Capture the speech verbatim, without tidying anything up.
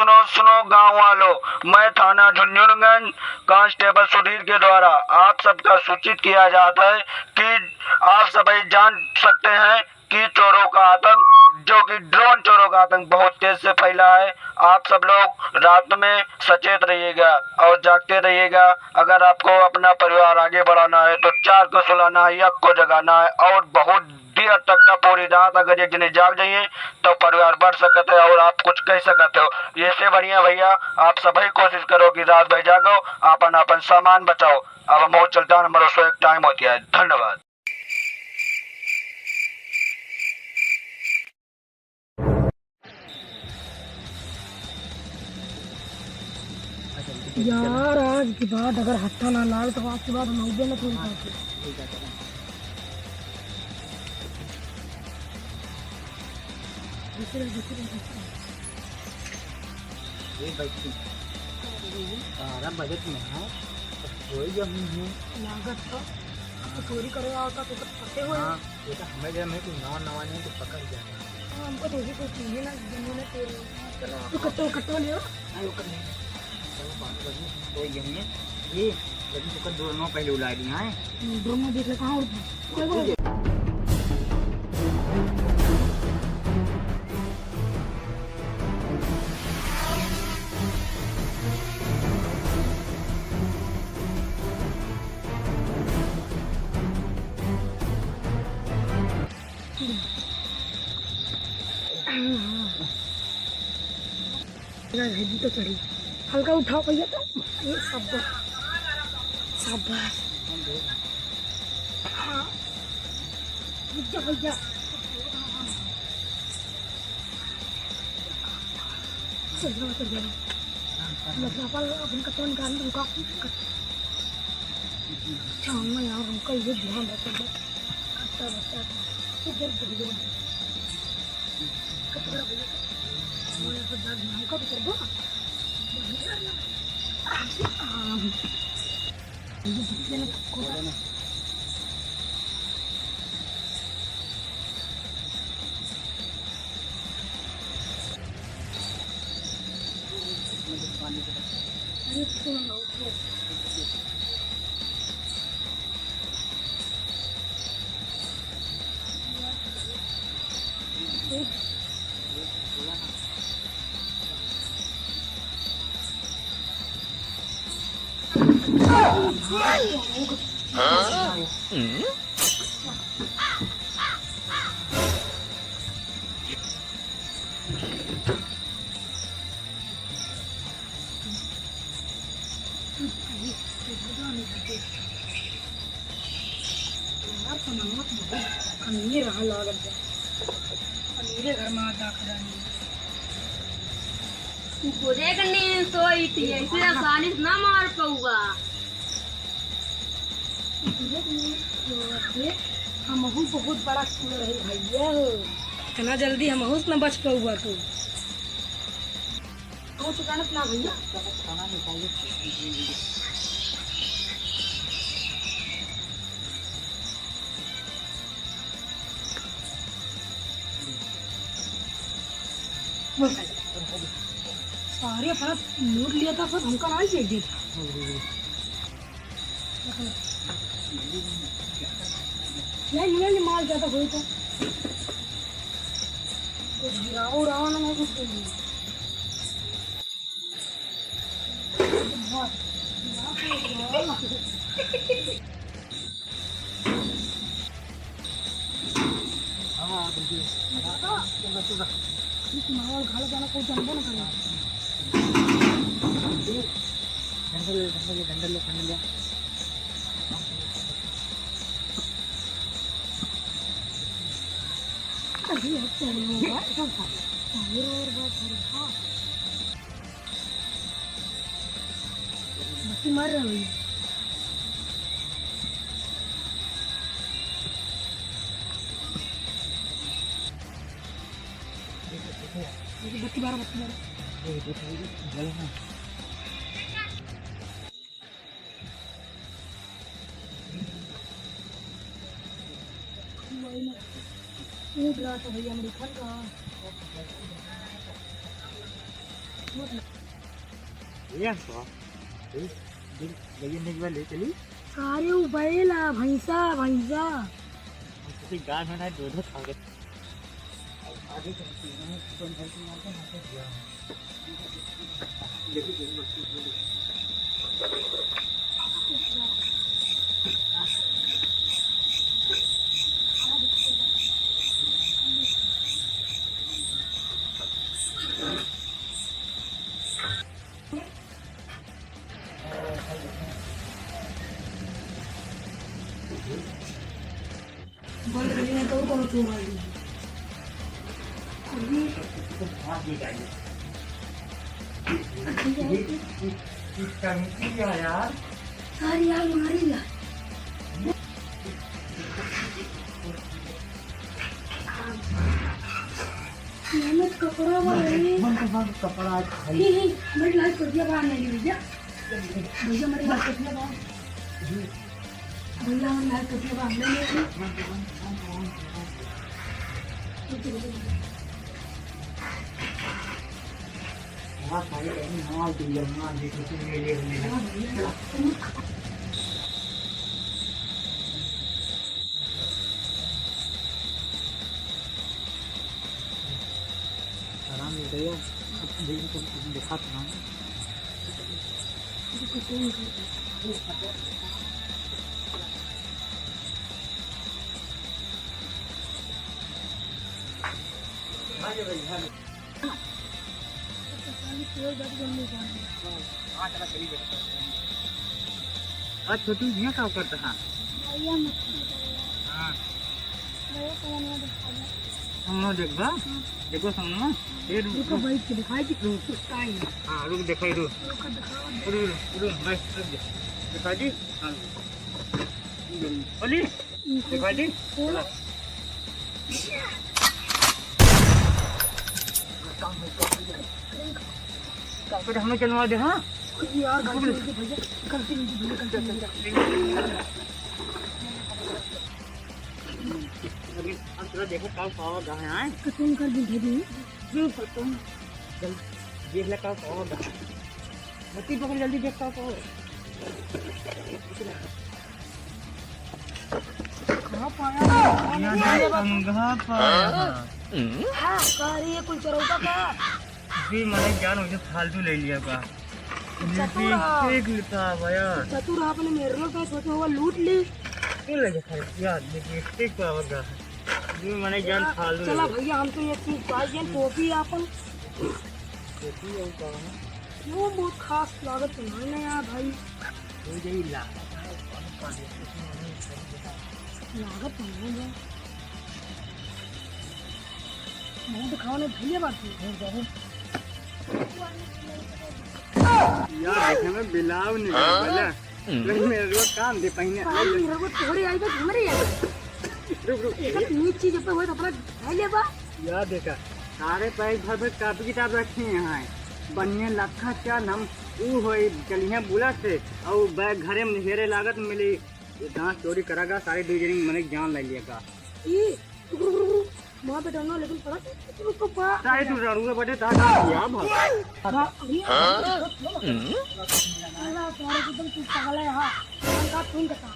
सुनो, सुनो गांव वालों, मैं थाना झुंझुनगंज कांस्टेबल सुधीर के द्वारा आप सबका सूचित किया जाता है कि आप सभी जान सकते हैं कि चोरों का आतंक, जो कि ड्रोन चोरों का आतंक बहुत तेज से फैला है। आप सब लोग रात में सचेत रहिएगा और जागते रहिएगा। अगर आपको अपना परिवार आगे बढ़ाना है तो चार को सुलाना है, एक को जगाना है और बहुत देर तक का पूरी रात अगर एक जने जाग जाइए तो परिवार बढ़ सकत है और आप कुछ कह सकत हो। ये से बढ़िया भैया, आप सभी कोशिश करो कि रात भर जागो, अपन अपन सामान बचाओ। अब हम और चलता है, हमारा सो एक टाइम होती है। धन्यवाद। यार, आज के बाद अगर हत्था ना लाग तो आज के बाद हम अइबे ना तोरे साथे। दूसरे, दूसरे, दूसरे। ये बच्ची। बारह बजत में है, तो कोई जब नहीं है। लागत तो, अब तो चोरी करे आओ तो, तो पते हो। हाँ, ये तो हमें जब में कोई नवा नवा नहीं तो पकड़ जाएगा। हाँ, हमको तो ये कोई चीज़ ही ना, जमीन है तेरी। चलो, तू कट्टो, कट्टो ले आओ। हाँ, वो कर लेंगे। चलो, बारह बजे, कोई जब नहीं, ये, लेकिन तो कर दो नौ पहले उला दिया है। हम्म, दोनों देख ले, कहाँ उठ-, कोई बोल। हल्का उठाओ भैया, तो ये शाबाश, शाबाश। हाँ, रुक जा भैया। चल, चल, चल, चल। अपना, अपना, अपन का तो निकाल, रुका। अच्छा, हम ना यार, हमका ये ध्यान रखो, बस। अच्छा, बच्चा, इधर, इधर, इधर। कब तक रखोगे? हमका तो कर दो। हाँ। यार, समन्वत बहुत अमीर रहा लागत बा। अमीरे घर में आता खजानी। तू को देख नींद सोई थी, ऐसे आसानी से ना मार पऊबा। हमहू बहुत बड़ा चोर है भैया हो। इतना जल्दी हमहू से ना बच पऊबा तू। वो तो जानत ना भैया। सारे अपना लूट लिया था, सब हमका ना चाहिए। नहीं, नहीं, नहीं, माल ज्यादा होई तो कुछ गिराओ, उड़ाओ ना, मैं कुछ नहीं। हाँ, बिल्कुल। चल, चल, चल। ये तुम्हारा घर जाना कोई जानबो ना करे। डंडा ले, डंडा ले, डंडा ले, डंडा ले। अरे, यार, चलो, यार, एकदम खा। चलो, यार, बात करो, हाँ। बत्ती मार रहा है भैया। बत्ती मारो, बत्ती मारो। ऊँट रहा था भैया, अमेरिकन का। ये हम तो, ए, देख, गइया नहीं बा, ले चली। सारे उ बैल आ, भैंसा, भैंसा। हम तो गाय में ना दूध खा के। अब आगे चलते हैं, अपन घर के नाम पे ना कर दिया। बोल रही है तो कौन तू मार दी? अभी ये, ये, ये, ये टंकी है यार। सारी आग मारी यार। ये में कपड़ा बा रे। मन के साथ कपड़ा है खाली। ही, ही, हमारी लाइफ कर दिया बाहर नहीं भैया। भैया, हमारी लाइफ कर दिया बाहर। भैया, हमारी लाइफ कर दिया बाहर नहीं। हाँ, भाई, कहीं मार दिया, मार दिया, कुछ ले ले, ले ले। आराम मिल गया। अब देखो, तुम, तुम दिखा तो ना। हाँ, छोटू, यहाँ का करता है? भैया, मछली पकड़ रहा है। हाँ। भैया, सामने देखा दे। सामने देखबा? हाँ। देखो सामने। ये रुक, रुको, रुक। बैठ के दिखाई दे। रुक। रुक, time। हाँ, रुक, दिखाई दो। रुको, दिखाओ। रुक, रुक, रुक, बैठ, रुक जा। दिखाई दी? हाँ। बोली? देखा जी? बोलो। का करे हमें चलवा दे, हाँ? यार, गलती हो गई भैया, गलती हो गई भैया, गलती हो गई। अभी हम थोड़ा देखो, का पावा गा है, आए? कसम कर दी भैया। जो कसम, चल, देख ले, का पावा गा है। मती पकड़, जल्दी देख, का पावा। कहाँ पाया? यहाँ देख, संघा पाया है। हाँ, का रे, ये कुल चरौका का? जी, मैंने जान उसे फालतू ले लिया का। चतुर लिपस्टिक लिपा भैया। चतुर आपने मेरे लोग का सोचा हुआ लूट ली। क्यों लगे खाली? यार, लिपस्टिक पावा गा। जी, मैंने जान फालतू चला ले लिया। भैया, हम तो ये चीज पाई है, टोपी आपन। टोपी और का है? वो बहुत खास लागत तो नहीं ना यार भाई। हो जाई लागत है, कौन कौन है, कुछ नहीं, नहीं, नहीं, नहीं। लागत तो नहीं है। मुंह दिखाओ नहीं, भैया बात नहीं। नहीं, नहीं। यार, देखे में बिलाव नहीं है, हाँ? बोला। हम्म। नहीं, मेरे को काम दे पहले। काम नहीं, मेरे को थोड़ी आई, बस हमारी आई। रुक, रुक। एक नीच चीज पे हुआ तो अपना खाई ले बा। यार देखा, सारे बैग भर भर कापी किताब रखे हैं यहाँ। बढ़िया लखा चंद हम ऊ होई, चलिए बुला से, और बैग घरे में हेरे लागत मिली। ये दांत चोरी करा गा, सारे दो जने मने जान ले लिया गा। ई, रुक, रुक, रुक, रुक, माँ बेटा ना, लेकिन पड़ा, रुक, रुक, रुक, पा। चाहे तू रड़ुआ बटे, ता, ता, या भाग। हाँ, अभी हाँ? अल्लाह, तुम्हारे को तुम पागल है, हाँ। मन का तुम कटा।